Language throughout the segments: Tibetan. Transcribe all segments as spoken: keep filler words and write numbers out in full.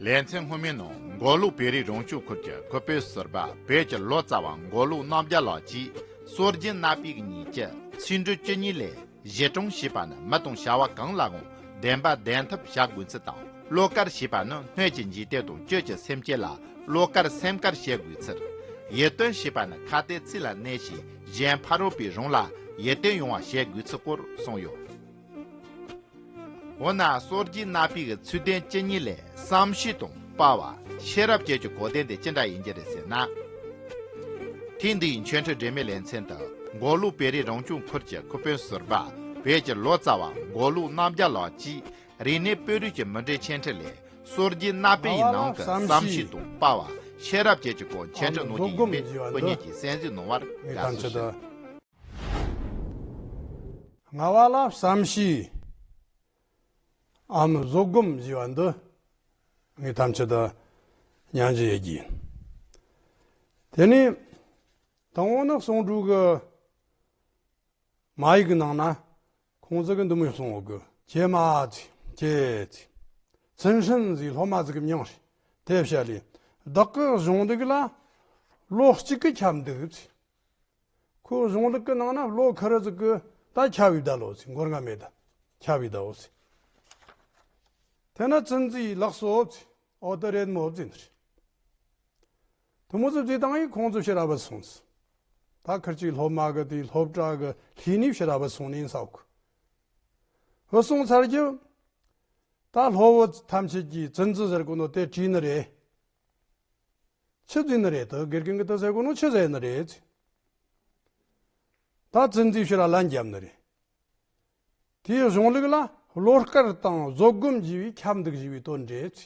ལེ་ཚན་སྔོན་མའི་ནང་མགོ་ལོག་བོད་རིགས་རང་སྐྱོང་ཁུལ་གྱི་ཁུལ་དཔོན་ཟུར་པ་བོད་ཀྱི་ལོ་ཙཱ་བ་མགོ་ལོག་རྣམ་རྒྱལ་ལགས་ཀྱིས་སྲོལ་རྒྱུན་གནའ་དཔེ་གཉིས་ཀྱི་ཚེས་འབྲུ་བཅུ་གཉིས་ལས་གཞིས་གྲོང་ཞེས་པ་ནི་མི་དང་བྱ་བ་གང་ལའང་བདེན་པ་བདེན་ཐབས་བྱ་དགོས་ཚུལ་དང་། བློ་དཀར་ཞེས་པ་ནི་སྣོད་ཀྱི་འཇིག་རྟེན་དང་བཅུད་ཀྱི་སེམས་ཅན་ལ་བློ་དཀར་སེམས་དཀར་བྱེད་དགོས་ཚུལ། ཡིད་རྟོན་ཞེས་པ་ནི་ཁ་ཏའི་ཚིག་ལ་གནས་ཤིང་གཞན་ཕ་རོལ་པོའི་རང་ལ་ཡིད་རྟོན་ཡོང་བ་བྱེད་དགོས་ཚུལ་སྐོར་གསུངས་ཡོད། འོ་ན་སྲོལ་རྒྱུན་གནའ་དཔེ་གི་ཚིག་དོན་བཅུ་གཉིས་ལས་བསམ་ཤེས་དང་དཔའ་བ་ཤེས་རབ་བཅས་ཀྱི་གོ་དོན་དེ་ཅི་འདྲ་ཡིན་རྒྱུ་རེད་ཟེར་ན། ཐེངས་འདིའི་འཆད་ཁྲིད་སྒྲོན་མེའི་ལེ་ཚན་དུ་མགོ་ལོག་བོད་རིགས་རང་སྐྱོང་ཁུལ་གྱི་ཁུལ་དཔོན་ཟུར་པ་བོད་ཀྱི་ལོ་ཙཱ་བ་མགོ་ལོག་རྣམ་རྒྱལ་ལགས་ཀྱིས་རིག་གནས་དཔེ་རིས་ཀྱི་མུ་འབྲེལ་འཆད་ཁྲིད་ལས་སྲོལ་རྒྱུན་གནའ་དཔེ་ཡི་ནང་གི་བསམ་ཤེས་དང་དཔའ་བ་ཤེས་རབ་བཅས་ཀྱི་སྐོར་འཆད་ཁྲིད་གནང་རྒྱུ་ཡིན་པས་སྐུ་ཉིད་ཀྱིས་གསན་གཟིགས་གནང་བར་དགའ་བསུ་ཞུ། ལྔ་བ་ལ་བསམ་ཤེས་འམ་བཟོད་སྒོམ་ཞེས་པ་འདི་ངས་ཐམས་ཅད་དུ་སྙན་ཞུ་ཡོད་ཀྱི་ཡིན། དེ་ནས་དང་པོ་ནི་གསུང་སྒྲོས་ཀྱི་མ་ཡིག་གི་ནང་ན་ཁོང་ཚོ་གི་འདི་མོ་གསུང་ཡོད་གི། ཀྱེ་མ་ཟེར། ཀྱེ་ཟེར། ཙིན་ཧྲིན་ཟེར་སློབ་མ་ཟིག་གི་མྱིང་རེད། དེ་བཤད་ལས་བདག་གི་གཞུང་ལུགས་ལ་བློ་གཅིག་གིས་ཁྱབ་འདུག་ཟེར། ཁོའི་གཞུང་ལུགས་ཀྱི་ནང་ན་བློ་ཁེར་རོ་ཟིག་གིས་ད་ཁྱབ་ཡོད་ད་ལོ་ཟེར། མགོ་རྔ་མེད་ད། ཁྱབ་ཡོད་ད་འོ་ཟེར། དེ་ན་ཙིན་ཙིའི་ལགས་སོ་ཟེར། འོ་དེ་རེད་མོ་ཟེར་ནི་རེད། དེ་མོ་ཟིག་བརྩིས་བཏང་ཡིན། ཁོང་ཚོ་ཕྱིར་ར་བུད་སོང་ཟེར། ད་ཁིར་གཅིག་སློབ་མ་གི་དེ་སློབ་གྲྭ་གི་ལྷས་ནས་ཕྱིར་ར་བུད་སོང་ནི་ཡིན་ས་གོ། བུད་སོང་ཚར་རྒྱུ། ད་སློབ་བུ་ཐམས་ཅད་ཀྱིས་ཙིན་ཙི་ཟེར་གོ་ནོ་དེ་དྲིས་ནི་རེད། ཆི་ཟེར་ནི་རེད། དེ་དགེ་རྒན་གྱིས་དེ་ཟེར་གོ་ནོ་ཆི་ཟེར་ནི་རེད། ད་ཙིན་ཙིས་ཕྱིར་ར་ལན་བརྒྱབ་ནི་རེད། དེའི་གཞུང་ལུགས་ལ་བློ་དཀར་དང་བཟོད་སྒོམ་ཞེས་པའི་ཁྱབ་འདུག་ཞེས་པའི་དོན་རེད།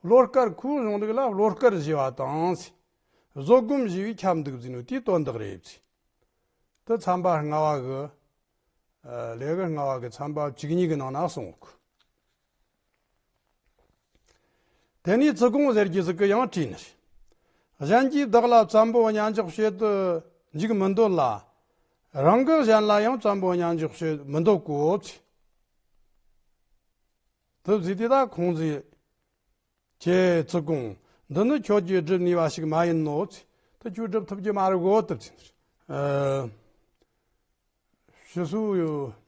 བློ་དཀར་ཁོའི་གཞུང་ལུགས་ལ་བློ་དཀར་ཞེས་པ་དང་། བཟོད་སྒོམ་ཞེས་པའི་ཁྱབ་འདུག་ཟེར་ནོ་དེའི་དོན་དག་རེད། དེ་ཚན་པ་ལྔ་བ་གི། ཨ། ལས་ཀ་ལྔ་བ་གི་ཚན་པ་བཅུ་གཉིས་ཀྱི་ནང་ན་གསུངས་ཡོད་གི། དེ་ནས་ཚིག་གོང་ཟེར་རྒྱུ་ཟིག་གི་ཡང་བྲིས་ནི་རེད། གཞན་གྱིས་བདག་ལ་བཙན་པོ་གཉེན་འཇོག་བྱེད་དུ་འཇུག་མི་འདོད་ལ། རང་གིས་གཞན་ལ་ཡང་བཙན་པོ་གཉེན་འཇོག་བྱེད་མི་འདོད་གོ་ཟེར། དེ་ཟེར་དུས་ད་ཁོང་ཚོས་ཀྱེ་ཚིག་གོང་འདི་ནི་ཁྱོད་ཀྱིས་སྒྲུབ་ནུས་པ་ཞིག་མ་ཡིན་ནོ་ཟེར། དེ་ཁྱོད་སྒྲུབ་ཐུབ་རྒྱུ་མ་རེད་གོ་དེ་ཟེར་ནི་རེད། ཨ། ཕྱི་སོ་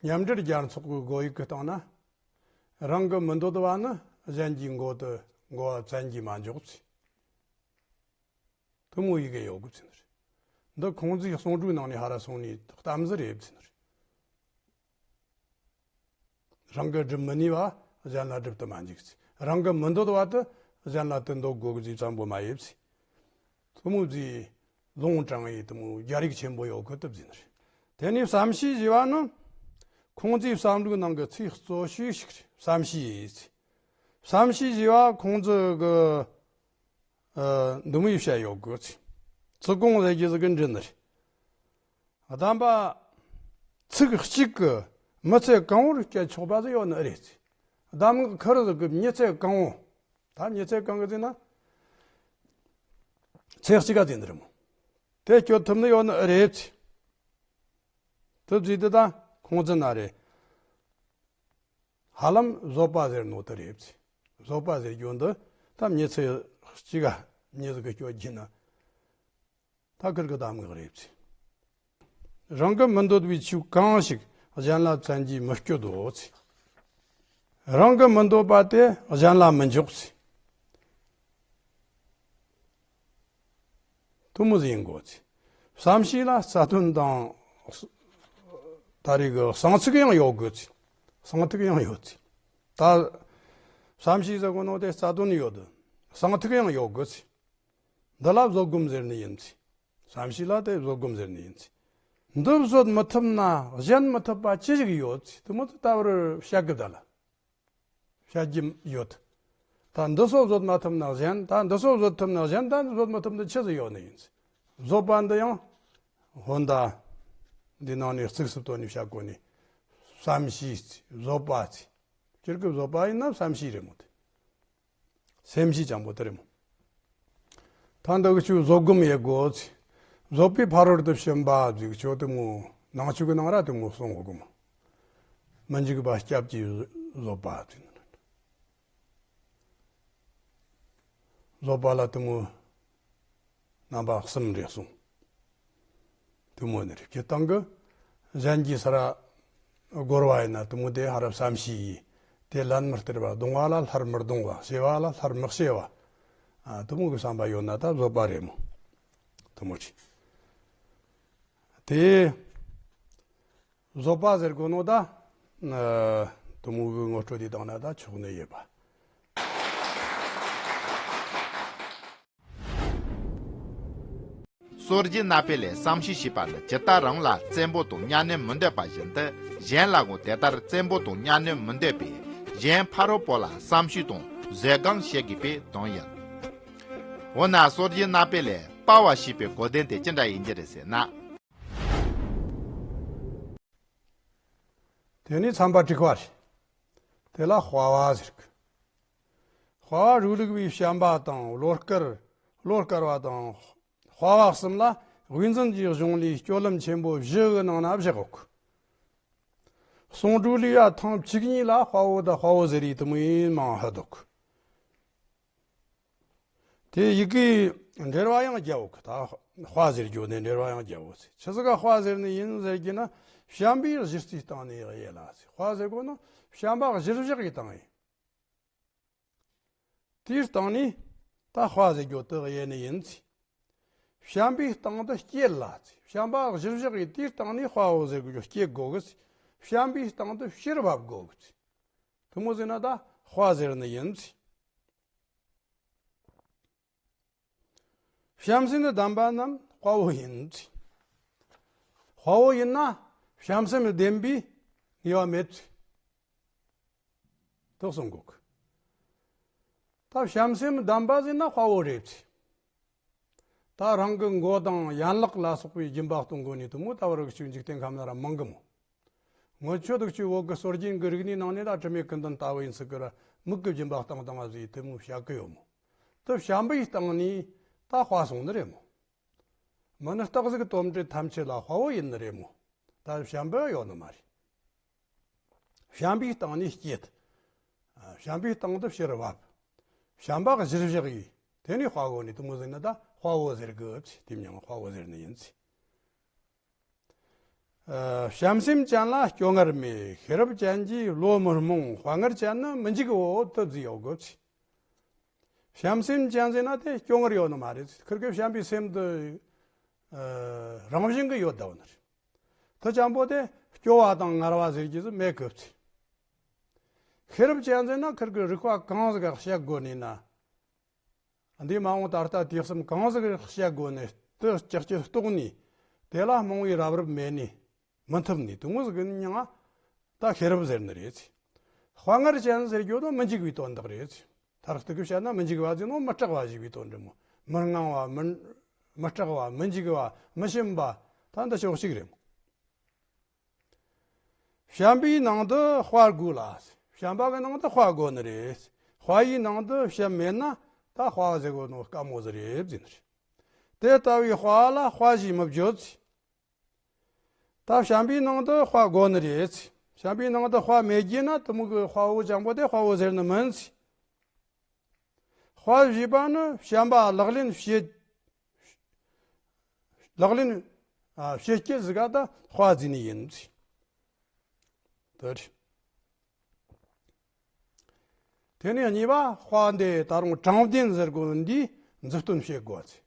མཉམ་འབྲེལ་རྒྱལ་ཚོགས་ཀྱི་བགོ་ཡིག་གི་སྟེང་ན། རང་གི་མི་འདོད་པ་ནི་གཞན་གྱི་མགོ་དུ་མགོ་བ་བཙན་གྱིས་མ་འཇོག་ཟེར། དེ་མོ་ཡི་གེ་ཡོད་གི་ཟེར་ནི་རེད། འདི་ཁོང་ཚོའི་གསུང་སྒྲོས་ནང་ནས་ཧ་ར་སོང་ནི་གཏམ་ཟིག་རེད་ཟེར་ནི་རེད། རང་གིས་སྒྲུབ་མི་ནུས་པ་གཞན་ལ་སྒྲུབ་ཏུ་མ་འཇུག་ཟེར། རང་གིས་མི་འདོད་པ་དེ་གཞན་ལ་དེ་འདོད་དགོས་གི་ཟེར་བཙན་པོ་མ་ཡིན་ཟེར། དེ་མོ་ཟིག་ལུང་དྲངས་ཡི་དེ་མོ་རྒྱ་རིགས་ཆེན་པོ་ཡོད་གི་དེ་ཟེར་ནི་རེད། དེ་ནས་བསམ་ཤེས་ཞེས་པ་ནི་ཁོང་ཚོའི་བསམ་བློའི་ནང་གི་ཚིག་གཙོ་ཤོས་ཤིག་རེད། བསམ་ཤེས་ཟེར། བསམ་ཤེས་ཞེས་པ་ཁོང་ཚོ་གི། ཨ། འདི་མོ་ཡི་བཤད་ཡོད་གི་ཟེར། ཚིག་གོང་ཟེར་རྒྱུ་ཟིག་གི་འདྲི་ནི་རེད། གདམས་པ་ཚིག་གཅིག་གིས་མི་ཚེ་གང་བོར་སྐྱེལ་ཆོག་པ་ཟིག་ཡོད་ནི་རེད་ཟེར། གདམས་ངག་ཁེར་ཟིག་གིས་མི་ཚེ་གང་བོ། ད་མི་ཚེ་གང་གི་ཟེར་ན། ཚེ་གཅིག་ག་ཟེར་ནི་རེད་མོ། དེ་སྐྱོལ་ཐུབ་ནི་ཡོད་ནི་རེད་ཟེར། དེ་ཟེར་དུས་ད་ཁོང་ཚོ་ན་རེད། ཧ་ལམ་བཟོད་པ་ཟེར་ནོ་དེ་རེད་ཟེར། བཟོད་པ་ཟེར་རྒྱུ་འདི་ད་མི་ཚེ་གཅིག་ག་མི་ཟིག་གིས་སྐྱོལ་རྒྱུ་ན། ད་ཁིར་གི་གདམས་ངག་རེད་ཟེར། རང་གི་མི་འདོད་པའི་ཆོས་གང་ཞིག་གཞན་ལ་བཙན་གྱིས་མི་སྤྱོད་དོ་ཟེར། རང་གི་མི་འདོད་པ་དེ་གཞན་ལ་མི་འཇོག་ཟེར། དེ་མོ་ཟིག་ཡིན་དགོས་ཟེར། བསམ་ཤེས་ལ་རྩ་དོན་དང་། ད་རེས་ཀྱི་གསང་ཚིག་ཡང་ཡོད་དགོས་ཟེར། གསང་ཐིག་ཡང་ཡོད་ཟེར། ད་བསམ་ཤེས་ཟེར་གོ་ནོ་དེ་རྩ་དོན་ཡོད་དེ། གསང་ཐིག་ཡང་ཡོད་དགོས་ཟེར། འདི་ལ་བཟོད་སྒོམ་ཟེར་ནི་ཡིན་ཟེར། བསམ་ཤེས་ལ་དེ་བཟོད་སྒོམ་ཟེར་ནི་ཡིན་ཟེར། འདི་བཟོད་མི་ཐུབ་ན་གཞན་མི་ཐུབ་པ་ཅི་ཞིག་ཡོད་ཟེར། དེ་མོ་དེ་ད་བར་བཤད་གི་ད་ལ། བཤད་རྒྱུ་ཡོད། ད་འདི་ཚོ་བཟོད་མ་ཐུབ་ན་གཞན། ད་འདི་ཚོ་བཟོད་ཐུབ་ན་གཞན། ད་བཟོད་མི་ཐུབ་ན་ཆི་ཟིག་ཡོད་ནི་ཡིན་ཟེར། བཟོད་པ་འདི་ཡང་། ཧོན་ད། འདི་ནང་ནས་གཙིགས་སུ་བཏོན་ནས་བཤད་དགོས་ནི། བསམ་ཤེས་ཟེར། བཟོད་པ་ཟེར། སྤྱིར་གི་བཟོད་པ་ཡིན་ན་བསམ་ཤེས་རེད་མོ་དེ། སེམས་ཤེས་ཅན་པོ་དེ་རེད་མོ། ད་འདི་གི་ཆོས་བཟོད་སྒོམ་ཡེད་དགོས་ཟེར། བཟོད་པའི་ཕ་རོལ་ཏུ་ཕྱིན་པ་ཟེར་གི་ཆོས་དེ་མོ་ནང་ཆོས་གི་ནང་ར་དེ་མོ་གསུང་གོ་གི་མོ། མི་འཇིགས་པ་སྐྱབས་ཀྱི་བཟོད་པ་ཟེར་ནི། བཟོད་པ་ལ་དེ་མོ་རྣམ་པ་གསུམ་རེ་གསུངས། དེ་མོ་ནི་རེད། སྤྱིར་བཏང་གི་གཞན་གྱི་སར་རྒོལ་བ་ཡིན་ན་དེ་མོ་དེ་ཧ་ར་བསམ་ཤེས་ཡིན། དེ་ལན་མི་སྟེར་བ། གདུང་བ་ལ་སླར་མི་གདུང་བ། ཞེ་བ་ལ་སླར་མི་ཞེ་བ། ཨ། དེ་མོ་གི་བསམ་པ་ཡོད་ན་ད་བཟོད་པ་རེད་མོ། དེ་མོ་རེད། དེ་བཟོད་པ་ཟེར་གོ་ནོ་ད། ཨ། དེ་མོ་གི་ངོ་སྤྲོད་དེ་བཏང་ན་ད་ཆོག་ནི་ཡོད་པ། སོར་གྱི་ན་པེ་ལས་བསམ་ཤེས་བྱེད་པ་ནི་ཇི་ལྟར་རང་ལ་བཙན་པོ་དང་གཉའ་གནོན་མི་འདོད་པ་བཞིན་དུ་གཞན་ལའང་དེ་ལྟར་བཙན་པོ་དང་གཉའ་གནོན་མི་འདོད་པས་གཞན་ཕ་རོལ་པོ་ལ་བསམ་ཤེས་དང་བཟོད་སྒོམ་བྱེད་དགོས་པའི་དོན་ཡིན། འོ་ན་སོར་གྱི་ན་པེ་ལས་དཔའ་བ་ཞེས་པའི་གོ་དོན་དེ་ཅི་འདྲ་ཡིན་གྱི་རེད་ཟེར་ན། དེ་ནི་ཚན་པ་དྲུག་པ་རེད། དེ་ལ་དཔའ་བ་ཟེར་གི། དཔའ་བ་རུ་ལུག་པའི་བྱམས་པ་དང་བློ་དཀར། བློ་དཀར་བ་དང་དཔའ་བ་གསུམ་ལ་དབུས་འཛིན་གྱི་གཞུང་ལས་སྤྱོད་ལམ་ཆེན་པོ་བཞི་གི་ནང་ན་བཞག་གོ། གསུང་སྒྲོས་ལས་ཡ་ཐེངས་བཅུ་གཉིས་ལ་དཔའ་བོ་དང་དཔའ་བོ་ཟེར་ཡི་དེ་མོ་ཡིན་མང་ཧ་འདུག། དེ་ཡི་གེ་འགྲེལ་བ་ཡང་རྒྱལ་བོ་གི། ད་དཔའ་ཟེར་རྒྱུ་ནས་འགྲེལ་བ་ཡང་རྒྱལ་བོ་ཟེར། ཆི་ཟིག་ག་དཔའ་ཟེར་ནི་ཡིན་ཟེར་གྱི་ན། བྱམས་པའི་གཞི་རྩའི་སྟེང་ནས་ཡེ་ལ་ཟེར། དཔའ་ཟེར་གོ་ནོ་བྱམས་པ་གཞིར་བཞག་གི་སྟེང་ཡིན། དེའི་སྟེང་ནས་ད་དཔའ་ཟེར་རྒྱུ་དེ་ཡེ་ནི་ཡིན་ཟེར། བྱམས་པའི་སྟེང་དུ་སྐྱེད་ལ་ཟེར། བྱམས་པ་གཞིར་བཞག་གི་དེའི་སྟེང་ནས་དཔའ་བོ་ཟེར་རྒྱུ་སྐྱེད་དགོ་གི་ཟེར། བྱམས་པའི་སྟེང་དུ་ཕྱིར་བབ་དགོ་གི་ཟེར། དེ་མོ་ཟེར་ན་ད་དཔའ་ཟེར་ནི་ཡིན་ཟེར། བྱམས་སེམས་ལྡན་པ་རྣམས་དཔའ་བོ་ཡིན། དཔའ་བོ་ཡིན་ན་བྱམས་སེམས་ལྡན་པའི་ངེས་པ་མེད། དེ་གསུང་དགོས། ད་བྱམས་སེམས་ལྡན་པ་ཟེར་ན་དཔའ་བོ་རེད། ད་རང་གི་མགོ་དང་ཡན་ལག་ལ་སོགས་པའི་སྦྱིན་པ་གཏོང་དགོས་ནི་དེ་མོ་ད་བར་གི་ཆོས་འཇིག་རྟེན་ཁམས་ན་ར་མང་གི་མོ། སྔོན་ཆད་དུ་ཆོས་བོད་ཀྱི་སྲོལ་རྒྱུན་གྱི་རིག་གནས་ནང་ནས་ད་དྲི་མེད་ཀུན་ལྡན་ལྟ་བུ་ཡིན་ཟེར་གི་ར། མིག་གི་སྦྱིན་པ་བཏང་བཏང་བ་ཟིག་དེ་མོ་བྱ་གི་ཡོད་མོ། དེ་བྱམས་པའི་སྟེང་ནས་ད་དཔའ་སོང་ནི་རེད་མོ། མི་ནི་སྟག་གཟིག་དོམ་དྲེད་ཐམས་ཅད་ལ་དཔའ་བོ་ཡིན་ནི་རེད་མོ། ད་བྱམས་པ་ཡོད་ནི་མ་རེད། བྱམས་པའི་སྟེང་ནས་སྐྱེད། བྱམས་པའི་སྟེང་དུ་ཕྱིར་བབ། བྱམས་པ་གཞིར་བཞག་ཡིས་དེ་ནས་དཔའ་བོ་ནི་དེ་མོ་ཟེར་ན་ད་དཔའ་བོ་ཟེར་གི་ཟེར། དེ་མིང་དཔའ་བོ་ཟེར་ནི་ཡིན་ཟེར། ཨ། བྱམས་སེམས་ཅན་ལ་སྐྱོ་ངལ་མེད། ཤེས་རབ་ཅན་གྱིས་བློ་མི་རྨོངས། དཔའ་ངར་ཅན་ནི་མི་འཇིགས་འོ། དེ་ཟེར་ཡོད་གི་ཟེར། བྱམས་སེམས་ཅན་ཟེར་ན་དེ་སྐྱོ་ངལ་ཡོད་ནི་མ་རེད་ཟེར། ཁིར་གི་བྱམས་པའི་སེམས་དེ། ཨ། རང་བཞིན་གི་ཡོད་བསྡད་ནི་རེད། དེ་ཅན་པོ་དེ་སྐྱོ་བ་དང་ངལ་བ་ཟེར་རྒྱུ་ཟིག་མེད་གི་ཟེར། ཤེས་རབ་ཅན་ཟེར་ན་ཁིར་གི་རིག་པ་གང་ཟིག་ག་བཤད་དགོས་ནི་ན། འདི་མ་འོངས་ད་ལྟ་དུས་གསུམ་གང་ཟིག་བཤད་དགོས་ནས་དེ་ཅག་ཅིག་རྟོགས་ནས། དེ་ལ་རྨོངས་པའི་རབ་རིབ་མེད་ནས་མི་ཐུབ་ནས། དེ་མོ་ཟིག་གི་མྱིང་ང་ད་ཤེས་རབ་ཟེར་ནི་རེད། དཔའ་ངར་ཅན་ཟེར་རྒྱུ་དེ་མི་འཇིགས་པའི་དོན་དག་རེད། མཐར་གཏུགས་གི་བཤད་ན་མི་འཇིགས་པ་ཟེར་ནོ་མི་སྐྲག་པ་ཞེས་པའི་དོན་རེད་མོ། མི་དངང་བ། མི། མི་སྐྲག་པ། མི་འཇིགས་པ། མི་ཞུམ་པ། ད་འདི་ཕྱོགས་གཅིག་རེད་མོ། བྱམས་པའི་ནང་དུ་དཔའ་དགོས་ལ། བྱམས་པ་གི་ནང་དུ་དཔའ་དགོས་ནི་རེད། དཔའ་ཡི་ནང་དུ་བྱམས་མེད་ན་ད་དཔའ་ཟེར་གོ་ནོ་དཀའ་མོ་ཟིག་རེད་ཟེར་ནི་རེད། དེ་ལྟ་བུའི་དཔའ་ལ་དཔའ་ཞེས་མི་བརྗོད། ད་བྱམས་པའི་ནང་དུ་དཔའ་དགོས་ནི་རེད། བྱམས་པའི་ནང་དུ་དཔའ་མེད་རྒྱུ་ན་དེ་མོ་གི་དཔའ་བོ་ཅན་པོ་དེ་དཔའ་བོ་ཟེར་ནི་མིན། དཔའ་ཞེས་པ་ནི་བྱམས་པ་ལག་ལེན་བྱེད། ལག་ལེན། ཨ། བྱེད་ཀྱི་ཟིག་ག་ད་དཔའ་ཟེར་ནི་ཡིན། དེ་རེད། དེ་ནས་གཉིས་པ་དཔའ་འདི་ད་རུང་དྲང་བདེན་ཟེར་གོ་ནི་འདིའི་མཛུབ་སྟོན་བྱེད་དགོས་ཟེར།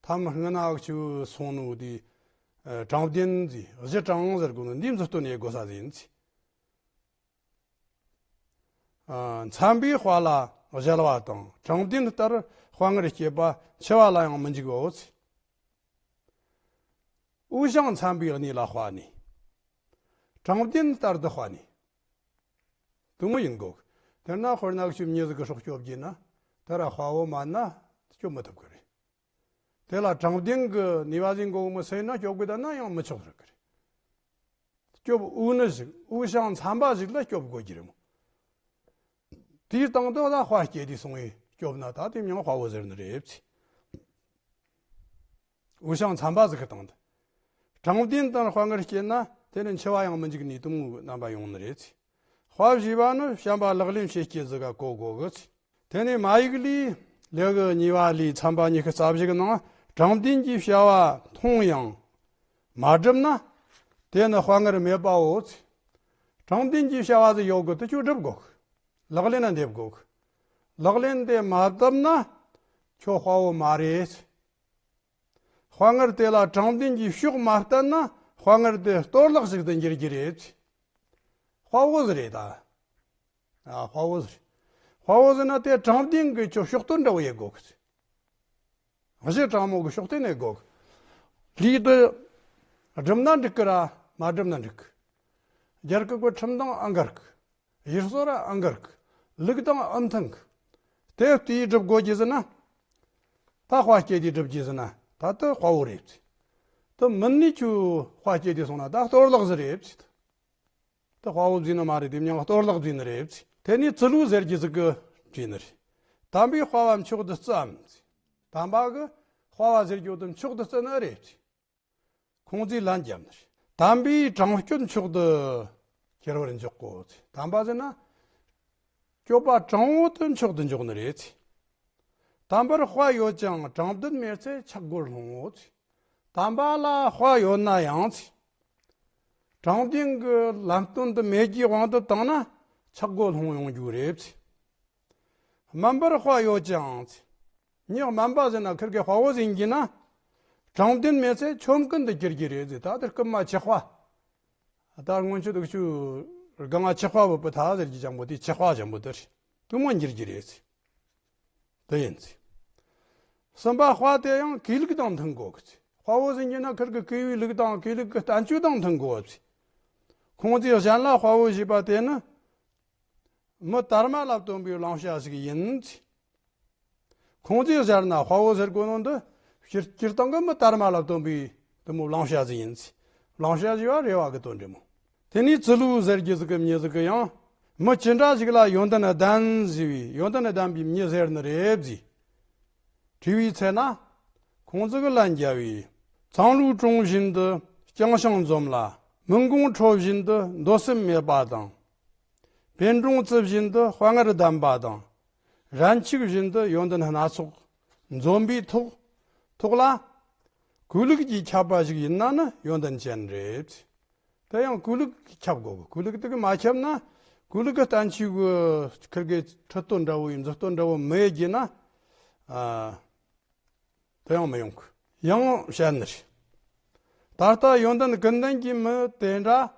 ཐ་མ་སྔ་ན་འུ་ཆོས་སོང་ནོ་དེ། ཨ། དྲང་བདེན་ཟེར། གཞི་དྲང་ཟེར་གོ་ནི་འདིའི་མཛུབ་སྟོན་ཡེ་དགོས་ས་ཟིག་ཡིན་ཟེར། ཨ། འཚམ་པའི་དཔའ་ལ་གཞལ་བ་དང་། དྲང་བདེན་ལྟར་དཔའ་ངར་བསྐྱེད་པ། འཆི་བ་ལ་ཡང་མི་འཇིགས་པའོ། དབུགས་ཞང་འཚམ་པའི་གནས་ལ་དཔའ་ནི། དྲང་བདེན་ལྟར་དུ་དཔའ་ནི། དེ་མོ་ཡིན་དགོས། དེ་ན་དཔེར་ན་ཆུ་མྱི་ཟིག་གི་སྲོག་སྐྱོབ་རྒྱུ་ན། དེ་ར་དཔའ་བོ་མ་ན་སྐྱོབ་མི་ཐུབ་གི་རེད། དེ་ལ་དྲང་བདེན་གི་ནུས་པ་ཟིག་དགོས་མི་སེམས་ན་སྐྱོབ་དགོས་ད་ན་ཡང་མི་ཆོག་ཟེར་གི་རེད། སྐྱོབ་འོས་ནི་ཞིག། དབུགས་ཞང་འཚམ་པ་ཞིག་ལ་སྐྱོབ་དགོས་རྒྱུ་རེད་མོ། དེའི་སྟེང་དུ་ད་དཔའ་བསྐྱེད་དེ་སོང་བས་སྐྱོབ་ན་ད་དེ་མྱིང་དཔའ་བོ་ཟེར་ནི་རེད། དབུགས་ཞང་འཚམ་པ་ཟིག་གི་སྟེང་དུ། དྲང་བདེན་དང་དཔའ་ངར་བསྐྱེད་ན་དེ་ནི་འཆི་བ་ཡང་མི་འཇིགས་ནས་དེ་མོའི་རྣམ་པ་ཡོང་ནི་རེད། དཔའ་ཞེས་པ་ནི་བྱམས་པ་ལག་ལེན་བྱེད་ཀྱི་ཟིག་ག་གོ་དགོས་གི། དེ་ནས་མ་ཡིག་ལས། ལེའུ་གཉིས་པ་ལས་ཚན་པ་ཉི་ཤུ་རྩ་བཞི་གི་ནང་དྲང་བདེན་གྱི་བྱ་བ་མཐོང་ཡང་མ་བསྒྲུབས་ན། དེ་ནི་དཔའ་ངར་མེད་པའོ། དྲང་བདེན་གྱི་བྱ་བ་ཟིག་ཡོད་དགོས། དེ་ཁྱོད་སྒྲུབ་དགོས། ལག་ལེན་ན་འདེབས་དགོས། ལག་ལེན་དེ་མ་བཏབ་ན་ཁྱོད་དཔའ་བོ་མ་རེད། དཔའ་ངར་དེ་ལ་དྲང་བདེན་གྱི་ཕྱོགས་མ་བསྟན་ན་དཔའ་ངར་དེ་གཏོར་བརླག་ཞིག་ཏུ་འགྱུར་གྱི་རེད། དཔའ་བོ་ཟིག་རེད་ད། ཨ། དཔའ་བོ་ཟིག་དཔའ་བོ་ཟེར་ན་དེ་དྲང་བདེན་གྱི་ཁྱོད་ཕྱོགས་གཏོད་འདྲ་བོ་ཡེད་དགོས་གི། གཞི་དྲང་མོ་གི་ཕྱོགས་གཏོད་ནས་དགོས་གི། ལས་དེ་སྒྲུབ་ན་འགྲིག་གི་ར་མ་སྒྲུབ་ན་འགྲིག་གི། རྒྱལ་ཁབ་ཀྱི་ཁྲིམས་དང་ཨ་འགལ་གི། ཡུལ་སྲོལ་ར་ཨ་འགལ་གི། ལུགས་དང་ཨ་མཐུན་གི། དེ་ལྟའི་སྒྲུབ་དགོས་ཀྱི་ཟེར་ན། ད་དཔའ་སྐྱེད་དེ་སྒྲུབ་ཀྱི་ཟེར་ན་ད་དེ་དཔའ་བོ་རེད། དེ་མིན་ནས་ཁྱོད་དཔའ་སྐྱེད་དེ་སོང་ན་ད་གཏོར་བརླག་ཟིག་རེད། དེ་དཔའ་བོ་བརྫིས་ནི་མ་རེད། དེ་མྱང་གཏོར་བརླག་བརྫིས་ནི་རེད། དེ་ནས་ཙི་ལུ་ཟེར་གྱི་ཟིག་གི་བྲིས་ནི་རེད། དམ་པའི་དཔའ་བ་མཆོག་ཏུ་བརྩིའམ། དམ་པ་གི་དཔའ་བ་ཟེར་རྒྱུ་དེ་མཆོག་ཏུ་བརྩི་ནི་རེད། ཁོང་ཚོས་ལན་བརྒྱབ་ནི་རེད། དམ་པའི་དྲང་སྐྱོན་མཆོག་ཏུ་གྱུར་པར་འཇོག་གོ། དམ་པ་ཟེར་ན་སྤྱོད་པ་དྲང་བོ་དེ་མཆོག་ཏུ་འཇོག་ནི་རེད། དམ་པར་དཔའ་ཡོད་ཀྱང་དྲང་བདེན་མེད་ཚེ་ཆག་སྒོར་ལྷུང་ངོ་། དམ་པ་ལ་དཔའ་ཡོད་ན་ཡང་། དྲང་བདེན་གྱི་ལམ་སྟོན་དུ་མེད་ཀྱི་དབང་དུ་བཏང་ན་ཆག་སྒོ་ལྷུང་ཡོང་རྒྱུ་རེད། དམན་པར་དཔའ་ཡོད་ཀྱང་། མྱི་དམན་པ་ཟེར་ན་ཁིར་གི་དཔའ་བོ་ཟིག་ཡིན་གྱི་ན། དྲང་བདེན་མེད་ཚེ་ཆོམ་རྐུན་དུ་འགྱུར་གྱི་རེད་ཟེར། ད་དེ་རྐུན་མ་ཆག་པ། ད་སྔོན་ཆད་དུ་ཆུ་སྒང་ང་ཆག་པ་བུད་པ་ད་ཟེར་གྱི་ཅང་པོ་དེ་ཆག་པ་ཅང་པོ་དེ་རེད། དེ་མོ་འགྱུར་གྱི་རེད་ཟེར། དེ་ཡིན་ཚེ། གསུམ་པ་དཔའ་དེ་ཡང་གུས་ལུགས་དང་མཐུན་དགོས་གི། དཔའ་བོ་ཟིག་ཡིན་ན་ཁིར་གི་གུས་པའི་ལུགས་དང་གུས་ལུགས་ཀྱི་བསྟན་བཅོས་དང་མཐུན་དགོས་གི། ཁོང་ཚོས་གཞན་ལ་དཔའ་བོ་ཞེས་པ་དེ་ནི་མི་དར་མ་ལ་སྟོན་པའི་བླང་བྱ་ཞིག་ཡིན། ཁོང་ཚོས་གཞན་ན་དཔའ་བོ་ཟེར་དགོས་ནོ་འདི་སྤྱིར་སྤྱིར་བཏང་གི་མི་དར་མ་ལ་སྟོན་པའི་དེ་མོ་བླང་བྱ་ཟིག་ཡིན། བླང་བྱ་ཞེས་པ་རེ་བ་གི་དོན་འདྲ་མོ། དེ་ནས་ཙི་ལུ་ཟེར་རྒྱུ་ཟིག་གི་མྱི་ཟིག་གི་ཡང་མི་ཅི་འདྲ་ཞིག་ལ་ཡོན་ཏན་ལྡན་ཟེར་བའི་ཡོན་ཏན་ལྡན་པའི་མྱི་ཟེར་ནི་རེད་ཟེར། དྲིས་པའི་ཚེ་ན། ཁོང་ཚོ་གི་ལན་རྒྱབ་པས། ཚངས་ལུའི་གྲོང་བཞིན་དུ་ཅང་ཤང་འཛོམས་ལ། མུན་དགོང་ཁྲོད་བཞིན་དུ་འདོད་སེམས་མེད་པ་དང་། པད་འབྲོང་རྩི་བཞིན་དུ་དཔའ་ངར་ལྡན་པ་དང་། རན་ཆུག་བཞིན་དུ་ཡོན་ཏན་སྣ་ཚོགས་འཛོམས་པའི་ཐོག་ཐོག་ལ། གུས་ལུགས་ཀྱིས་ཁྱབ་པ་ཞིག་ཡིན་ན་ནི་ཡོན་ཏན་ཅན་རེད། དེ་ཡང་གུས་ལུགས་ཀྱིས་ཁྱབ་དགོས། གུས་ལུགས་དེ་གིས་མ་ཁྱབ་ན། གུས་ལུགས་ཀྱི་བསྟན་བཅོས་ཀྱི་ཁིར་གི་ཁྲིད་སྟོན་འདྲ་བོ་ཡིན། མཛུབ་སྟོན་འདྲ་བོ་མི་ཡེ་གྱི་ན། ཨ། དེ་ཡང་མི་ཡོང་གི། ཡང་བཤད་ནི་རེད། ད་ལྟ་ཡོན་ཏན་ཀུན་ལྡན་གྱི་མི་དེ་འདྲ་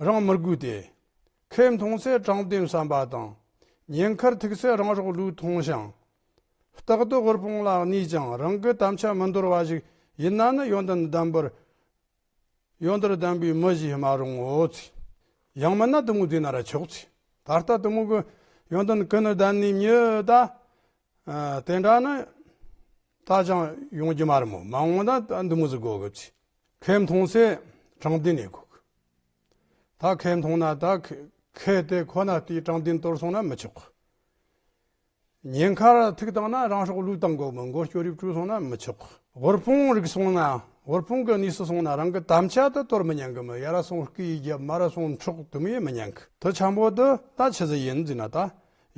རང་མི་དགོས་ཏེ། ཁེ་མཐོང་ཚེ་དྲང་བདེན་བསམ་པ་དང་། ཉེན་ཁར་ཐུག་ཚེ་རང་སྲོག་བློས་ཐོངས་ཤིང་། རྟག་ཏུ་དབུལ་ཕོངས་ལ་གནས་ཀྱང་རང་གི་དམ་བཅའ་མི་འདོར་བ་ཞིག་ཡིན་ན་ནི་ཡོན་ཏན་ལྡན་པར། ཡོན་ཏན་ལྡན་པའི་མི་ཞེས་མ་རུང་ངོ་། ཡང་མིན་ན་དེ་མོ་བཟླས་ན་ར་ཆོག་ཚེ། ད་ལྟ་དེ་མོ་གི་ཡོན་ཏན་ཀུན་ལྡན་ནི་མྱི་ད། ཨ། དེ་འདྲ་ནི་ད་ཅང་ཡོང་རྒྱུ་མ་རེད་མོ། མ་འོངས་ན་ད་འདི་མོ་ཟིག་དགོས་གི། ཁེ་མཐོང་ཚེ་དྲང་བདེན་ཡེད་དགོས་གི། ད་ཁེ་མཐོང་ན་ད་ཁེ་དེ་ཁོ་ན་དེའི་དྲང་བདེན་དོར་སོང་ན་མི་ཆོག་གི། ཉེན་ཁར་ཐུག་བཏང་ན་རང་སྲོག་བློས་བཏང་དགོས་མོད། མགོ་སྐྱོ་རིས་བྲོས་སོང་ན་མི་ཆོག། དབུལ་ཕོངས་རིག་སོང་ན། དབུལ་ཕོངས་ཀྱི་གནས་སུ་སོང་ན་རང་གི་དམ་བཅའ་དེ་དོར་མི་ཉན་གི་མོད། ཡར་ར་སོང་སྐུ་ཡི་རྒྱབ། མར་ར་སོང་འཕྲོག་དེ་མོ་ཡེ་མི་ཉན་གི། དེ་ཆེན་པོ་དེ་ད་ཆི་ཟིག་ཡིན་ཟེར་ན། ད་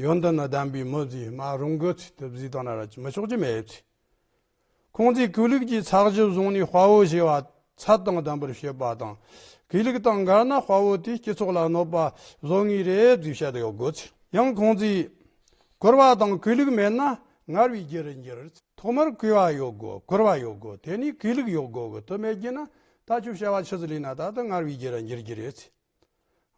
ཡོན་ཏན་ལྡན་པའི་མི་ཟེར་མ་རུང་གི་ཚེ། དེ་བཟླས་བཏང་ན་ར་མི་ཆོག་རྒྱུ་མེད་ཚེ། ཁོང་ཚོས་གུས་ལུགས་ཀྱི་ཚད་གཞི་བཟུང་ནས་དཔའ་བོ་ཞེས་པ་ཚད་དང་ལྡན་པར་བྱེད་པ་དང་། གུས་ལུགས་དང་འགལ་ན་དཔའ་བོ་དེས་སྤྱི་ཚོགས་ལ་གནོད་པ་བཟོ་ངེས་རེད་ཅེས་བཤད་དེ་ཡོད་དགོས། ཡང་ཁོང་ཚོས་གུས་པ་དང་གུས་ལུགས་མེད་ན་ངར་བའི་རྒྱུ་རུ་འགྱུར། ཐོག་མར་གུས་པ་ཡོད་དགོས། གུས་པ་ཡོད་དགོས། དེ་ནས་གུས་ལུགས་ཡོད་དགོས་གི། དེ་མེད་རྒྱུ་ན་ད་ཁྱོད་བྱ་བ་ཆི་ཟིག་ལས་ན་ད་དེ་ངར་བའི་རྒྱུ་རུ་འགྱུར་རྒྱུ་རེད།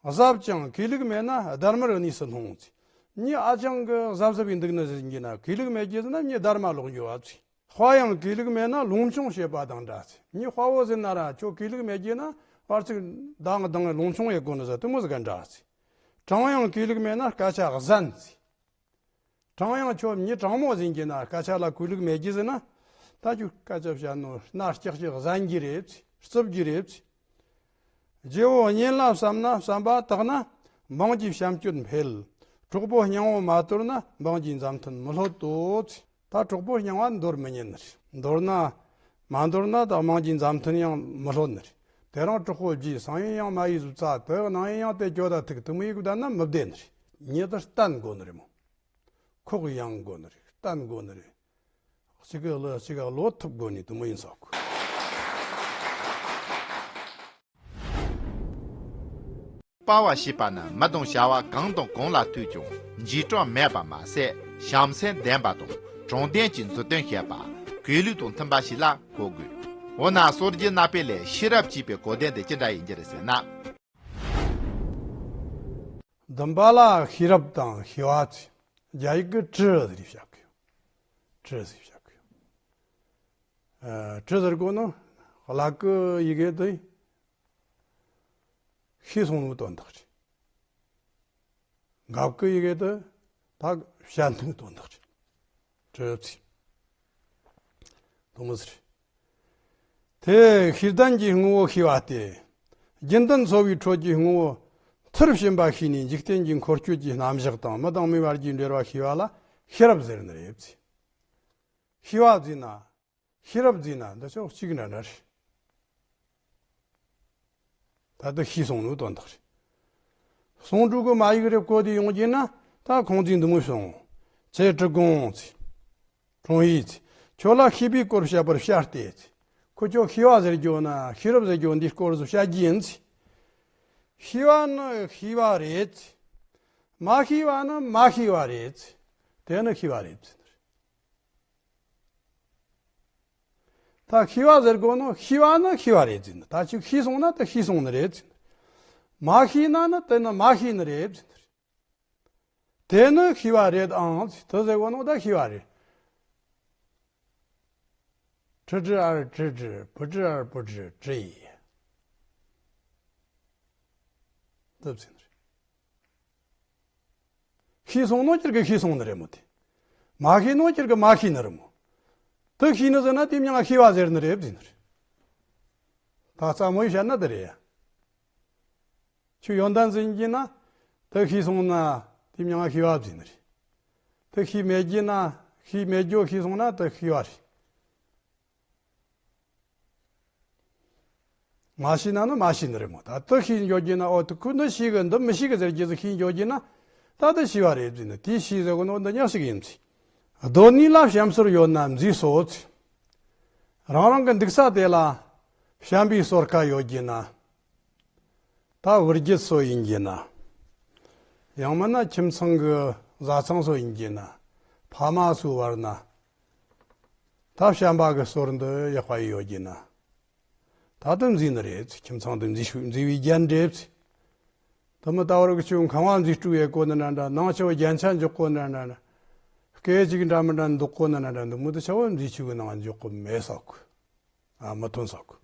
གཟབ་ཅིང་གུས་ལུགས་མེད་ན་སྡར་མར་གནས་སུ་ལྷུང་ཚེ། མྱི་ཨ་ཅང་གི་གཟབ་གཟབ་ཡིན་འདུག་ནི་ཟེར་གྱི་ན། གུས་ལུགས་མེད་རྒྱུ་ཟེར་ན་མྱི་སྡར་མ་ལོག་འགྱོ་བ་ཚེ། དཔའ་ཡང་གུས་ལུགས་མེད་ན་ལོངས་སྤྱོད་བྱེད་པ་དང་འདྲ་ཚེ། མྱི་དཔའ་བོ་ཟེར་ན་ར་ཁྱོད་གུས་ལུགས་མེད་རྒྱུ་ན་བར་ཚིག་འདང་འདང་ལོངས་སྤྱོད་ཡེད་དགོས་ནི་ཟེར་དེ་མོ་ཟིག་ག་འདྲ་ཚེ། དྲང་ཡང་གུས་ལུགས་མེད་ན་སྐད་ཆ་གཟན་ཚེ། དྲང་ཡང་ཁྱོད་མྱི་དྲང་མོ་ཟིག་ཡིན་གྱི་ན་སྐད་ཆ་ལ་གུས་ལུགས་མེད་རྒྱུ་ཟེར་ན། ད་ཁྱོད་སྐད་ཆ་བཤད་ནོ་སྣ་སྐྱག་སྐྱག་གཟན་རྒྱུ་རེད། རྩུབ་རྒྱུ་རེད། རྗེ་བོ་གཉེན་ལ་བསམ་ན་བསམ་པ་དག་ན་འབངས་ཀྱི་བྱམས་སྐྱོན་འཕེལ། གྲོགས་པོ་རྙིང་བ་མ་དོར་ན་འབངས་ཀྱི་མཛའ་མཐུན་མི་ལྷོད་དོ། ད་གྲོགས་པོ་རྙིང་བ་འདོར་མི་ཉན་ནི་རེད། མདོར་ན། མ་མདོར་ན་ད་དམངས་ཀྱི་མཛའ་མཐུན་ཡང་མི་ལྷོད་ནི་རེད། དེ་རིང་གྲོགས་པོ་བརྗེས། སང་ཉིན་ཡང་མ་ཡིས་བཟོ་ཚ་དེ་ནང་ཡིན་ཡང་དེ་གྱོད་ད་ཐུག་དེ་མོ་ཡིག་བསྡད་ན་མི་བདེ་ནི་རེད། ཉེ་དུ་བསྟན་དགོས་ནི་རེད་མོ། ཁོག་ཡང་དགོས་ནི་རེད། བསྟན་དགོས་ནི་རེད། གཅིག་གི་ལོ་གཅིག་ག་ལོ་ཐུབ་དགོས་ནི་དེ་མོ་ཡིན་ས་གོ། པ་བ་ཞེས་པ་ནི་མི་དང་བྱ་བ་གང་དང་གང་ལ་ཐུག་ཀྱང་འཇིགས་སྐྲག་མེད་པ་མ་ཟད་བྱམས་སེམས་ལྡན་པ་དང་དྲང་བདེན་གྱི་མཛུབ་སྟོན་བྱེད་པ། གུས་ལུགས་དང་མཐུན་པ་ཞིག་ལ་གོ་དགོས། འོ་ན་སྲོལ་རྒྱུན་ནང་པའི་ལས་ཤེས་རབ་ཅེས་པའི་གོ་དོན་དེ་ཅི་འདྲ་ཡིན་གྱི་རེད་ཟེར་ན། བདུན་པ་ལ་ཤེས་རབ་དང་ཤེས་པ་ཚེ། རྒྱ་ཡིག་གི་智ཟེར་བྱ་གི་ཡོད། 智ཟེར་བྱ་གི་ཡོད། ཨ། 智ཟེར་གོ་ནོ་ལ་ཀི་ཡི་གེ་དེ་ཤེས་སོང་ནོ་དོན་དག་རེད། འགབ་ཀི་ཡི་གེ་དེ་ད་བཤད་ནོ་དོན་དག་རེད། 智ཚེ། དོ་མི་ཟེར། དེ་ཤེས་ལྡན་གྱི་ངོ་བོ་ཤེས་པ་སྟེ། རྒྱུན་ལྡན་འཚོ་བའི་ཁྲོད་ཀྱི་ངོ་བོ་ཐུར་ཕྱིན་པ་ཤེས་ནས་འཇིག་རྟེན་གྱི་འཁོར་སྐྱོད་ཀྱི་རྣམ་གཞག་དང་མི་དང་མིའི་བར་གྱི་འབྲེལ་བ་ཤེས་པ་ལ་ཤེས་རབ་ཟེར་ནི་རེད། ཤེས་པ་ཟེར་ན། ཤེས་རབ་ཟེར་ན་འདི་ཕྱོགས་གཅིག་འདྲ་འདྲ་རེད། ད་ལྟ་ཤེས་སོང་ནོ་དོན་དག་རེད། གསུང་སྒྲོས་ཀྱི་མ་ཡིག་རེ་བཀོད་དེ་ཡོང་རྒྱུ་ན་ད་ཁོང་ཚོས་འདི་མོ་གསུངས། ཚེ་གྲི་གུང་ཚེ། གྲོང་ཡིག་ཚེ། ཁྱོད་ལ་ཤེས་པའི་སྐོར་བཤད་པར་བྱ་སྟེ་ཚེ། ཁོ་ཁྱོད་ཤེས་པ་ཟེར་རྒྱུ་ན་ཤེས་རབ་ཟེར་རྒྱུ་འདིའི་སྐོར་སུ་བཤད་རྒྱུ་ཡིན་ཚེ། ཤེས་པ་ནི་ཤེས་པ་རེད་ཚེ། མ་ཤེས་པ་ནི་མ་ཤེས་པ་རེད་ཚེ། དེ་ནི་ཤེས་པ་རེད་ཚེ། ད་ཤེས་པ་ཟེར་གོ་ནོ་ཤེས་པ་ནི་ཤེས་པ་རེད་ཟེར་ནི། ད་ཅིག་ཤེས་སོང་ན་ད་ཤེས་སོང་ནི་རེད་ཟེར་ནི། མ་ཤེས་ན་ནི་དེ་ནི་མ་ཤེས་ནི་རེད་ཟེར་ནི། དེ་ནི་ཤེས་པ་རེད་ཨང་ཟེར། དེ་ཟེར་གོ་ནོ་ད་ཤེས་པ་རེད། 知之而知之，不知而不知，知也。 དེ་ཟེར་ནི་རེད། ཤེས་སོང་ནོ་ཁྱེད་ཀྱིས་ཤེས་སོང་ནི་རེད་མོ་དེ། མ་ཤེས་ནོ་ཁྱེད་ཀྱིས་མ་ཤེས་ནི་རེད་མོ། དེ་ཤེས་ནི་ཟེར་ན་དེ་མྱིང་ང་ཤེས་པ་ཟེར་ནི་རེད་ཟེར་ནི་རེད། ད་རྩ་མོ་ཡིས་བཤད་ན་དེ་རེད་ཡ། ཁྱོད་ཡོན་ཏན་ཟིན་གྱི་ན་དེ་ཤེས་སོང་ན་དེ་མྱིང་ང་ཤེས་པ་ཟེར་ནི་རེད། དེ་ཤེས་མེད་ཀྱི་ན་ཤེས་མེད་རྒྱུ་ཤེས་སོང་ན་དེ་ཤེས་པ་རེད། མ་ཤེས་ན་ནི་མ་ཤེས་ནི་རེད་མོ། ད་དེ་ཤེས་འཇོག་རྒྱུ་ན་ཨོ་དེ་ཁོ་འདི་ཤེས་གི་འདི་མི་ཤེས་གི་ཟེར་རྒྱུ་ཟིག་ཤེས་འཇོག་རྒྱུ་ན་ད་དེ་ཤེས་པ་རེད་ཟེར་ནི། དེ་ཤེས་ཟེར་གོ་ནོ་འདི་ཉག་ཞིག་ཡིན་ཚེ། སྡོད་གནས་ལ་བྱམས་སོར་ཡོད་ན་མཛེས་སོ་ཚེ། རང་རང་གི་འདུག་ས་དེ་ལ་བྱམས་པའི་སོར་ཁ་ཡོད་རྒྱུ་ན། ད་བུ་རྒྱུད་སོ་ཡིན་རྒྱུ་ན། ཡང་མིན་ན་ཁྱིམ་ཚང་གི་བཟའ་ཚང་སོ་ཡིན་རྒྱུ་ན། ཕ་མ་སོའི་བར་ན། ད་བྱམས་པ་གི་སོར་འདི་ཡག་པ་ཡོད་རྒྱུ་ན། ད་དུང་མཛེས་ནི་རེད། ཁྱིམ་ཚང་དུ་མཛེས་ཤོས་མཛེས་པའི་རྒྱན་འདེབས། དེ་མི་ལྟ་བུར་གི་ཆུ་ཁང་བ་མཛེས་སྤྲོས་ཡེ་གོ་ནི་འདྲ་འདྲ། ནང་ཆུ་བ་རྒྱན་ཆ་འཇོག་གོ་ནི་འདྲ་འདྲ། སྐད་ཅིག་འདྲ་མི་འདྲ་འདུག་གོ་ནི་འདྲ་འདྲ། འདི་མོ་དེ་ཆུ་བ་མཛེས་ཆུ་གི་ནང་འཇོག་གོ་མེད་ས་གོ། ཨ་མི་ཐོན་ས་གོ།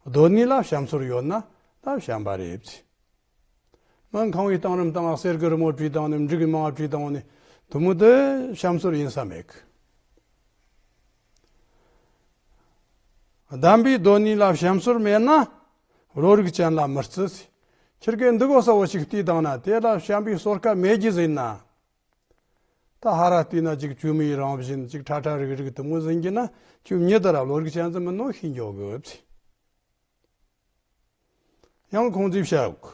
སྡོད་གནས་ལ་བྱམས་སོར་ཡོད་ན་ད་བྱམས་པ་རེད་ཟེར། མི་ཁང་བའི་སྟེང་རུམ་སྟེང་གསེར་གི་རི་མོ་བྲིས་བཏང་ནས་འབྲུ་གི་མང་བ་བྲིས་བཏང་ནས་དེ་མོ་དེ་བྱམས་སོར་ཡིན་ས་མེད་གི། བདེན་པའི་སྡོད་གནས་ལ་བྱམས་སོར་མེད་ན་བློ་རིག་ཅན་ལ་མི་བརྩི་ཟེར། ཁྱེད་ཀྱིས་འདི་གོ་ས་བོ་ཞིག་བལྟས་བཏང་ན་དེ་ལ་བྱམས་པའི་སོར་ཁ་མེད་རྒྱུ་ཟིན་ན། ད་ཧ་ར་བལྟས་ན་ཅིག་བཅོས་མའི་རང་བཞིན་ཅིག་ཁྲ་ཁྲ་རིག་རིག་དེ་མོ་ཟིན་གྱི་ན་ཁྱོད་ཉིད་ལྟར་བློ་རིག་ཅན་ཟིག་མིན་ནོ་ཤེས་འཇོག་དགོས་ཟེར། ཡང་ཁོང་ཚོས་བཤད་གོ།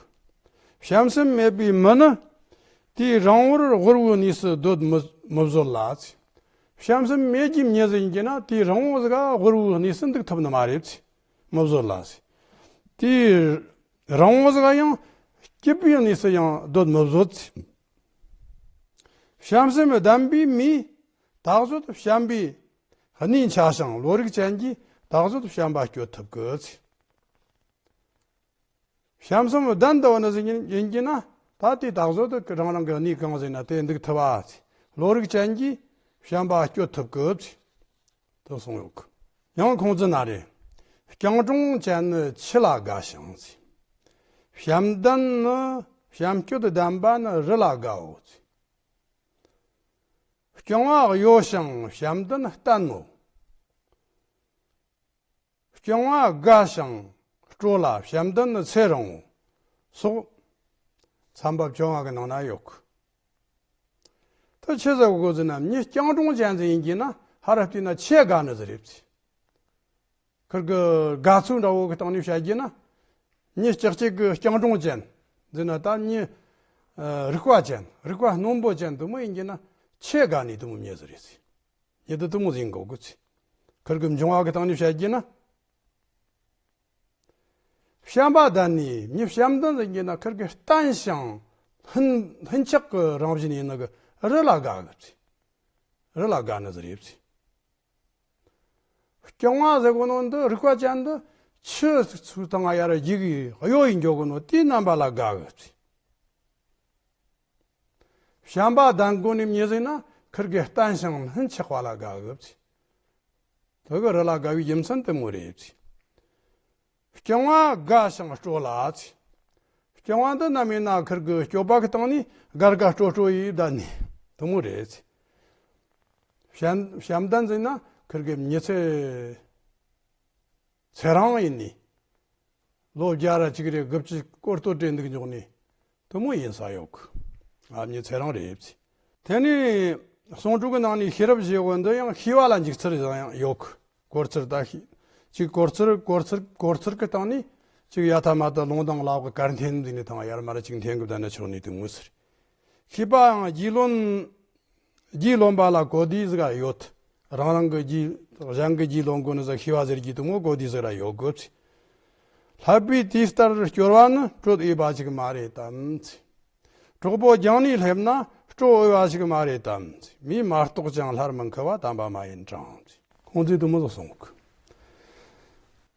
བྱམས་སེམས་མེད་པའི་མི་ནི་དེའི་རང་བོར་དབུལ་བོའི་གནས་སུ་སྡོད་མི་མི་བཟོད་ལ་ཟེར། བྱམས་སེམས་མེད་ཀྱི་མྱི་ཟིག་ཡིན་གྱི་ན་དེའི་རང་བོ་ཟིག་ག་དབུལ་བོའི་གནས་སུ་འདུག་ཐུབ་ནི་མ་རེད་ཟེར། མི་བཟོད་ལ་ཟེར། དེའི་རང་བོ་ཟིག་ག་ཡང་སྐྱིད་པའི་གནས་སུ་ཡང་སྡོད་མི་བཟོད་ཟེར། བྱམས་སེམས་ལྡན་པའི་མིས་ད་གཟོད་བྱམས་པའི་གནས་འཆའ་ཞིང་བློ་རིག་ཅན་གྱིས་ད་གཟོད་བྱམས་པ་སྐྱོ་ཐུབ་གི་ཟེར། བྱམས་སེམས་ལྡན་དུ་བ་ནི་ཟིག་ཡིན་ཡིན་གྱི་ན་ད་དེ་ད་གཟོད་དུ་རང་རང་གི་གནས་གང་ཟིན་ན་དེ་འདུག་ཐུབ་པ་ཟེར། བློ་རིག་ཅན་གྱིས་བྱམས་པ་སྐྱོ་ཐུབ་གི་ཟེར། དུ་གསུངས་ཡོད་གི། ཡང་ཁོང་ཚོ་ན་རེ། སྐྱོང་གྲོང་ཅན་ནི་ཆུ་ལ་དགའ་ཞིང་ཟེར། བྱམས་ལྡན་ནི་བྱམས་སྐྱོ་དུ་ལྡན་པ་ནི་རི་ལ་དགའ་འོ་ཟེར། སྐྱོང་བ་གཡོ་ཞིང་བྱམས་ལྡན་བརྟན་ནོ། སྐྱོང་བ་དགའ་ཞིང་སྤྲོ་ལ་བྱམས་ལྡན་ནི་ཚེ་རིང་བོ། སོགས་མཚན་བབ་བཅོ་ལྔ་གི་ནང་ན་ཡོད་གི། ད་ཆི་ཟེར་དགོས་ཟེར་ན་མྱི་སྐྱོང་གྲོང་ཅན་ཟིག་ཡིན་གྱི་ན་ཧ་ར་བལྟས་ན་ཆེ་དགའ་ནི་ཟིག་རེད། ཁིར་གི་དགའ་ཚོར་འདྲ་བོ་གི་སྟེང་ནས་བཤད་རྒྱུ་ན། མྱི་ལྕགས་ཀྱི་གི་སྐྱོང་གྲོང་ཅན་ཟེར་ན་ད་མྱི་ཨ་རིག་པ་ཅན་རིག་པ་རྣོན་པོ་ཅན་དུ་མོ་ཡིན་གྱི་ན། ཆེ་དགའ་ནས་དེ་མོ་མྱི་ཟིག་རེད་ཟེར། མྱི་དེ་དེ་མོ་ཟིག་ཡིན་དགོས་གི་ཟེར། ཁིར་གི་འབྱུང་བ་གི་སྟེང་ནས་བཤད་རྒྱུ་ན། བྱམས་པ་ལྡན་ནས་མྱི་བྱམས་ལྡན་ཟིག་ཡིན་ན། ཁིར་གི་བརྟན་ཞིང་ལྷིན་ལྷིན་ཆགས་ཀྱི་རང་བཞིན་ཡིན་ནི་གི་རི་ལ་དགའ་གི་ཟེར། རི་ལ་དགའ་ནི་ཟིག་རེད་ཟེར། རྐྱང་བ་ཟེར་གོ་ནོ་འདི་རིག་པ་ཅན་འདི་ཆུ་ཚུགས་དང་ཡར་རྒྱུག་གི་གཡོ་ཡི་འགྱོ་གོ་ནོ་དེའི་རྣམ་པ་ལ་དགའ་གི་ཟེར། བྱམས་པ་ལྡན་གོ་ནི་མྱི་ཟིག་ན་ཁིར་གི་བརྟན་ཞིང་ལྷིན་ཆགས་པ་ལ་དགའ་གི་ཟེར། དེ་གི་རི་ལ་དགའ་བའི་རྒྱུ་མཚན་དེ་མོ་རེད་ཟེར། རྐྱང་བ་དགའ་ཞིང་སྤྲོ་ལ་ཟེར། རྐྱང་བ་འདི་ནམ་ཡིན་ན་ཁིར་གི་སྤྱོད་པ་གི་སྟེང་ནས་དགའ་དགའ་སྤྲོ་སྤྲོ་ཡིས་བསྡད་ནི་དེ་མོ་རེད་ཟེར། བྱམས་བྱམས་ལྡན་ཟིག་ན་ཁིར་གི་མྱི་ཚེ་ཚེ་རིང་ཡིན་ནི། ལོ་བརྒྱ་ར་གཅིག་རེ་དགུ་བཅུ་སྐོར་སྟོད་རེ་འདུག་འཇོག་ནི་དེ་མོ་ཡིན་ས་ཡོད་གི། ཨ་མྱི་ཚེ་རིང་རེད་ཟེར། དེ་ནས་གསུང་སྒྲོས་ཀྱི་ནང་ནས་ཤེས་རབ་ཞེས་པ་འདི་ཡང་ཤེས་པ་ལ་འཇུག་ཚུལ་ཡང་ཡོད་གི། གོ་ཚུལ་ད་ཤེས། གཅིག་གོ་ཚུལ་གོ་ཚུལ་གོ་ཚུལ་གྱི་སྟེང་ནས་གཅིག་ཡ་ཐ་མ་ད་ལུང་དང་ལག་གི་གར་འཐེན་འདི་ནས་ཐང་ཡར་མར་གཅིག་འཐེན་གི་བསྡད་ན་ཆོག་ནི་དེ་མོ་ཟེར། ཤེས་པའང་རྒྱུས་ལོན། རྒྱུས་ལོན་པ་ལ་གོ་བདེ་ཟིག་ཡོད། རང་རང་གི་རྒྱུས་གཞན་གི་རྒྱུས་ལོན་དགོས་ནི་ཟིག་ཤེས་པ་ཟེར་རྒྱུ་དེ་མོ་གོ་བདེ་ཟིག་ར་ཡོད་དགོས། ལྷག་པའི་དུས་ལྟར་སྐྱོར་བ་ནི་སྤྲོད་འོས་པ་ཞིག་མ་རེད་དམ། གྲོགས་པོ་རྒྱང་ནས་སླེབས་ན་སྤྲོད་འོས་པ་ཞིག་མ་རེད་དམ། མིས་མ་གཏོགས་ཀྱང་སླར་མི་མཁི་བ་དམ་པ་མ་ཡིན་གྲང་། ཁོང་ཚོས་དེ་མོ་ཟིག་གསུངས་གི།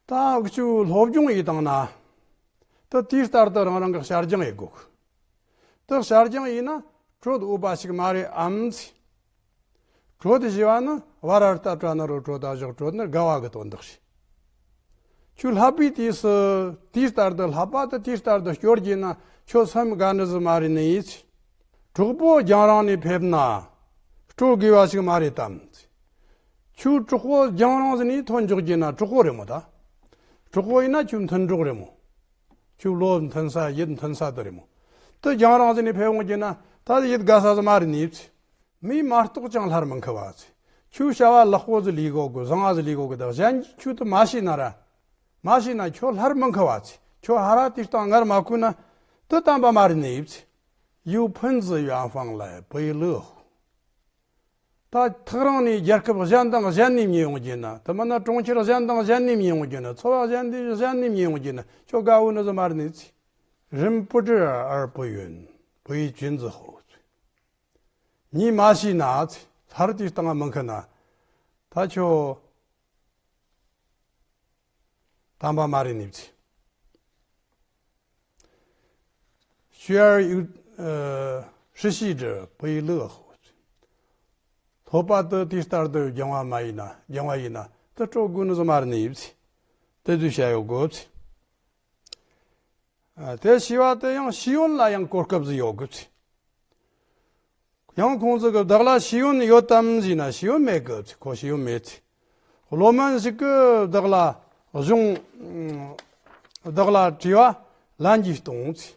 ད་འུ་ཆོ་སློབ་སྦྱོང་ཡེ་བཏང་ན། ད་དུས་ལྟར་དུ་རང་རང་གི་བྱ་སྦྱང་ཡེ་དགོས་གི། དེ་བྱ་སྦྱང་ཡིན་ན་སྤྲོད་འོས་པ་ཞིག་མ་རེད་ཨམ་ཟེར། སྤྲོད་ཞེས་པ་ནི་བ་ར་ར་བཏགས་སྤྲ་ན་རོ་སྤྲོད་ད་བཞག་སྤྲོད་ནི་དགའ་བ་གི་དོན་དག་རེད། ཁྱོད་ལྷག་པའི་དུས་སུ་དུས་ལྟར་དུ་ལྷག་པ་དེ་དུས་ལྟར་དུ་སྐྱོར་གྱིས་ན་ཁྱོད་སེམས་དགའ་ནི་ཟིག་མ་རེད་ནི་ཡིས། གྲོགས་པོ་རྒྱང་རིང་ནས་ཕེབས་ན་སྤྲོད་དགོས་པ་ཞིག་མ་རེད་དམ། ཁྱོད་གྲོགས་པོ་རྒྱང་རིང་ཟིག་ནས་ཐོན་འཇོག་གྱིས་ན་གྲོགས་པོ་རེད་མོ་ད། གྲོགས་པོ་ཡིན་ན་ཁྱོད་མཐུན་གྲོགས་རེད་མོ། ཁྱོད་བློ་མཐུན་ས་ཡིད་མཐུན་ས་དེ་རེད་མོ། དེ་རྒྱང་རིང་ཟིག་ནས་ཕེབས་འོང་གྱིས་ན་ད་ཡིད་དགའ་ས་ཟིག་མ་རེད་ནི། མིས་མ་གཏོགས་ཀྱང་སླར་མི་མཁི་བ་ཟེར། ཁྱོད་བྱ་བ་ལེགས་པོ་ཟིག་ལས་གོ་དགོས། བཟང་བ་ཟིག་ལས་གོ་དགོས། ད་གཞན་གྱིས་ཁྱོད་དེ་མ་བྱས་ན་ར། མ་བྱས་ན་ཁྱོད་སླར་མི་མཁི་བ་ཟེར། ཁྱོད་ཧ་ར་དེ་སྟེང་ངར་མ་གོ་ན་དེ་དམ་པ་མ་རེད་ནི་ཟེར། 有朋自远方来，不亦乐乎། ད་ཐག་རིང་ནས་རྒྱལ་ཁབ་གཞན་དང་གཞན་ནས་མྱི་ཡོང་གྱིས་ན། དེ་མིན་ན་གྲོང་ཁྱེར་གཞན་དང་གཞན་ནས་མྱི་ཡོང་གྱིས་ན། ཚོ་བ་གཞན་དང་གཞན་ནས་མྱི་ཡོང་གྱིས་ན། ཁྱོད་དགའ་བོ་ནི་ཟིག་མ་རེད་ནི་ཟེར། 人不知而不愠，不亦君子乎། མྱིས་མ་བྱས་ན་ཟེར། སླར་དེ་སྟེང་མི་མཁི་ན་ད་ཁྱོད་དམ་པ་མ་རེད་ནི་ཟེར། 学而有，呃，时习者，不亦乐乎། སློབ་པ་དེ་དུས་ལྟར་དུ་སྦྱང་བ་མ་ཡིན་ན། སྦྱང་བ་ཡིན་ན་དེ་སྤྲོད་དགོས་ནི་ཟིག་མ་རེད་ནི་ཟེར། དེ་ཚོ་བྱ་ཡོད་དགོས་ཟེར། ཨ། དེ་ཤེས་པ་དེ་ཡང་ཤེས་ཡོན་ལ་ཡང་གོ་སྐབས་ཟིག་ཡོད་དགོས་ཟེར། ཡང་ཁོང་ཚོ་གིས་བདག་ལ་ཤེས་ཡོན་ཡོད་དམ་ཟེར་ན་ཤེས་ཡོན་མེད་གི་ཟེར། ཁོ་ཤེས་ཡོན་མེད་ཟེར། སློབ་མ་ཞིག་གིས་བདག་ལ་གཞུང་། བདག་ལ་དྲི་བ་ལན་གྱིས་གཏོང་ཟེར།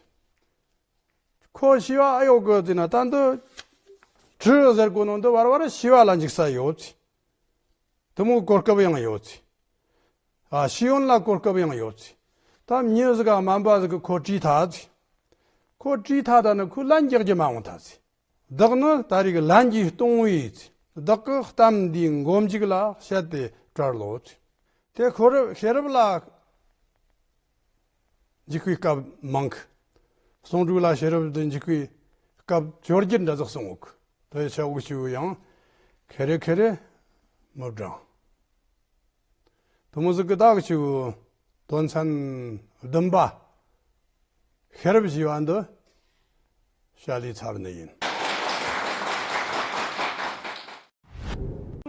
ཁོ་ཤེས་པ་ཨེ་ཡོད་གི་ཟེར་ན་ད་འདི་དྲི་ཟེར་གོ་ནོ་འདི་བར་བར་ཤེས་པ་ལ་འཇུག་ས་ཡོད་ཟེར། དེ་མོ་གོ་སྐབས་ཡང་ཡོད་ཟེར། ཨ། ཤེས་ཡོན་ལ་གོ་སྐབས་ཡང་ཡོད་ཟེར། ད་མྱི་ཟིག་ག་སྨན་པ་ཟིག་གིས་ཁོ་དྲིས་ཐལ་ཟེར། ཁོ་དྲིས་ཐལ་ད་ནི་ཁོས་ལན་རྒྱག་རྒྱུ་མ་འོང་ཐལ་ཟེར། བདག་ནི་ད་རེས་ཀྱི་ལན་གྱིས་གཏོང་བས་ཟེར། བདག་གི་གཏམ་འདིའི་མགོ་མཇུག་ལ་བཤད་དེ་བྲལ་ལོ་ཟེར། དེ་ཁོ་ར་ཤེས་རབ་ལ་འཇུག་པའི་སྐབས་མང་གི། གསུང་སྒྲོས་ལ་ཤེས་རབ་ཏུ་འཇུག་པའི་སྐབས་བཅོ་བརྒྱད་འདྲ་ཟིག་གསུངས་འོག་དེ་ཆ་འུ་ཆུ་ཡང་ཁེ་རེ་ཁེ་རེ་མི་བགྲང་། དེ་མོ་ཟིག་གི་ད་འུ་ཆུ་དོན་ཚན་བདུན་པ་ཤེས་རབ་ཞེས་པ་འདི་བཤད་ལས་ཚར་ནི་ཡིན།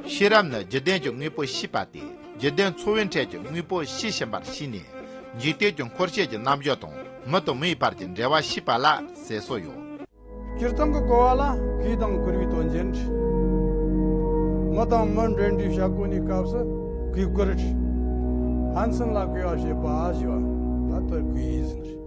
ཤེས་རབ་ནི་བརྒྱུད་ལྡན་གྱི་དངོས་པོ་ཤེས་པ་སྟེ། བརྒྱུད་ལྡན་ཚོ་བའི་ཕྲད་ཀྱི་དངོས་པོ་ཤེས་བཞིན་པར་ཤེས་ནས། འཇིག་རྟེན་གྱི་འཁོར་བཤད་ཀྱི་རྣམ་འགྱུར་དང་མི་དང་མིའི་བར་གྱི་འབྲེལ་བ་ཤེས་པ་ལ་ཟེར་སྲོལ་ཡོད། སྤྱིར་བཏང་གི་གོ་བ་ལ་གོས་དང་བཀུར་བའི་དོན་ཅན། མི་དང་མི་འབྲེལ་འདྲིས་བྱ་གོ་ནས་སྐབས་སུ་གོས་བཀུར། ཕན་ཚུན་ལ་གུས་པ་བྱེད་པ་ཞེས་པ་ད་ལྟར་གོས་ཟེར།